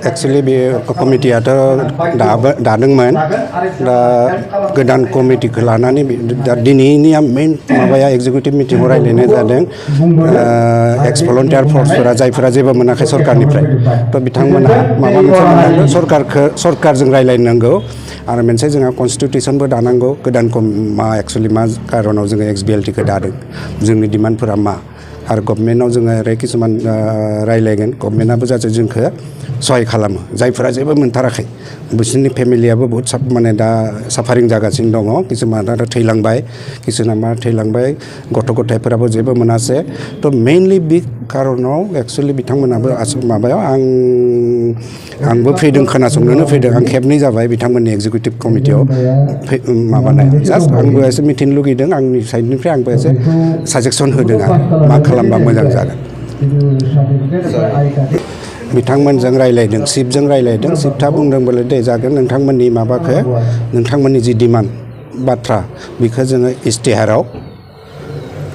actually बे कमिटियाथ' दादोंमोन दा गोदान कमिटिखौ लानानै दा दिनैनिया मेन माबाया एग्जिकिउटिभ मिटिङाव रायलायनाय जादों एक्स भलन्टियार फर्सफोरा जायफोरा जेबो मोनाखै सरकारनिफ्राय थ' बिथांमोनहा माबा मोनसे मोननांगौ सरकारजों रायलायनांगौ आरो मोनसे जोंहा कनस्टिटिउसनबो दानांगौ गोदान एक्चुअलि मा कारनाव जोङो XBLT खौ दादों जोंनि डिमान्डफोरा मा आरो गभर्नमेन्टआव जोङो ओरै किसुमान रायलायगोन गभर्नमेन्टआबो जाहाथे जोंखौ सहाय खालामो जायफोरा जेबो मोनथाराखै बिसोरनि फेमिलियाबो बहुत माने दा साफारिं जागासिनो दङ किसुमान आरो थैलांबाय किसुमान थैलांबाय गथ' गथायफोराबो जेबो मोनासै थ' मेइनलि बे कारनाव एक्चुअलि बिथांमोनाबो माबायाव आंबो फैदों खोनासंनोनो फैदों आं खेबनै जाबाय बिथांमोननि एग्जिकिउटिभ कमिटियाव माबानाय जास्ट आंबो एसे मिथिनो लुगैदों आंनि साइडनिफ्राय आंबो एसे साजेसन होदों आरो मा खालामबा मोजां जागोन बिथांमोनजों रायलायदों चिफजों रायलायदों चिफआ बुंदोंबोले दे जागोन नोंथांमोननि माबाखौ नोंथांमोननि जि डिमान्ड बाथ्रा बेखौ जोङो इस्तिहाराव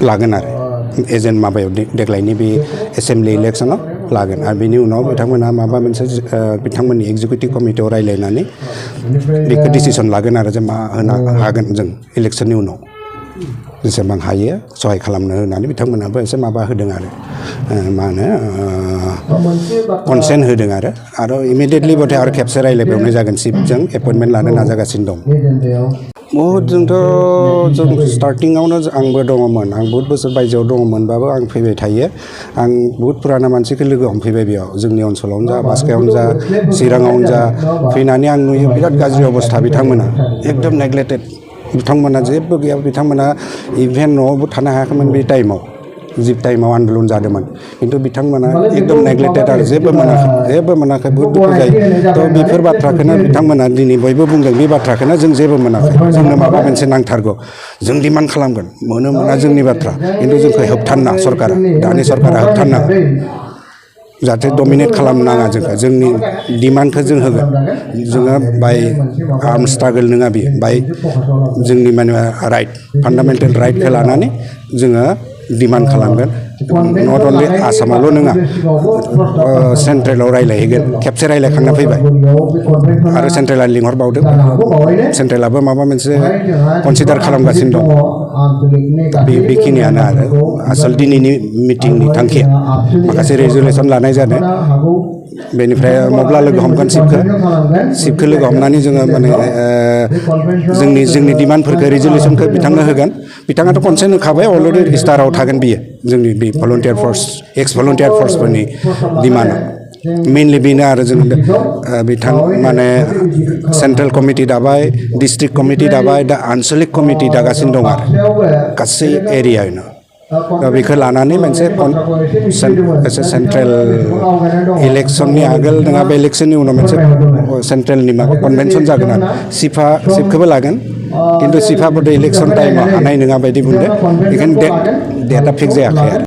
लागोन आरो एजेन्ट माबायाव देग्लायनि बे एसेम्बलि इलेक्सनाव लागोन आरो बेनि उनाव बिथांमोनहा माबा मोनसे बिथांमोननि एग्जिकिउटिभ कमिटियाव रायलायनानै बेखौ डिसिसन लागोन आरो जे मा होनो हागोन जों इलेक्सननि उनाव जेसेबां हायो सहाय खालामनो होनानै बिथांमोनहाबो एसे माबा होदों आरो मा होनो कनसेन्ट होदों आरो इमिडियेटलि बथे आरो खेबसे रायलायबावनाय जागोन चिफजों एपइन्टमेन्ट लानो नाजागासिनो दं बहुद जों स्टार्टिङावनो आंबो दङमोन आं बहुत बोसोर बायजोआव दङमोनबाबो आं फैबाय थायो आं बहुत पुराना मानसिखौ लोगो हमफैबाय बेयाव जोंनि ओनसोलावनो जा बास्कायावनो जा चिराङावनो जा फैनानै आं नुयो बिराद गाज्रि अबस्था बिथांमोना एकदम नेग्लेक्टेड बिथांमोना जेबो गैया बिथांमोना इभेन न'आवबो थानो हायाखैमोन बे टाइमाव जि टाइमाव आन्दलन जादोंमोन खिन्थु बिथांमोना एकदम नेग्लेक्टेड आरो जेबो मोनाखै बहुत दुखु जायो थ' बेफोर बाथ्राखौनो बिथांमोना दिनै बयबो बुंदों बे बाथ्राखौनो जों जेबो मोनाखै जोंनो माबा मोनसे नांथारगौ जों डिमान्ड खालामगोन मोना जोंनि बाथ्रा खिन्थु जोंखौ होबथाना सरकारा दानि सरकारा होबथाना जाहाथे डमिनेट खालामनाङा जोंनि डिमान्डखौ जों होगोन जोङो बाय आर्म स्ट्रागल नङा बेयो बाय जोंनि माने राइट फान्डामेन्टेल राइटखौ लानानै जोङो डिमान्ड खालामगोन नट अनलि आसामावल' नङा सेन्ट्रेलाव रायलायहैगोन खेबसे रायलायखांना फैबाय आरो सेन्ट्रेला लिंहरबावदों सेन्ट्रेलाबो माबा मोनसे कनसिडार खालामगासिनो दं बेखिनियानो आरो आसल दिनैनि मिटिंनि थांखिया माखासे रेजुलेसन लानाय जादों बेनिफ्राय मब्ला लोगो हमगोन चिफखौ लोगो हमनानै जोङो माने जोंनि डिमान्डफोरखौ रेजुलेसनखौ बिथांनो होगोन बिथाङाथ' कनसेन्ट होखाबाय अलरेडि स्टाराव थागोन बियो जोंनि बे भलन्टियार फर्स एक्स भलन्टियार फर्सफोरनि डिमान्डआ मेइनलि बेनो आरो जों बिथां माने सेन्ट्रेल कमिटि दाबाय डिस्ट्रिक्ट कमिटि दाबाय दा आनसलिक कमिटि दागासिनो दं आरो गासै एरियायावनो दा बेखौ लानानै मोनसे सेन्ट्रेल इलेक्सननि आगोल नङाबा इलेक्सननि उनाव मोनसे सेन्ट्रेलनि माबा कनभेनसन जागोन आरो चिफखौबो लागोन खिन्थु चिफआ बदे इलेक्सन टाइमाव हानाय नङा बायदि बुंदों बेखायनो डेटआ फिक्स जायाखै आरो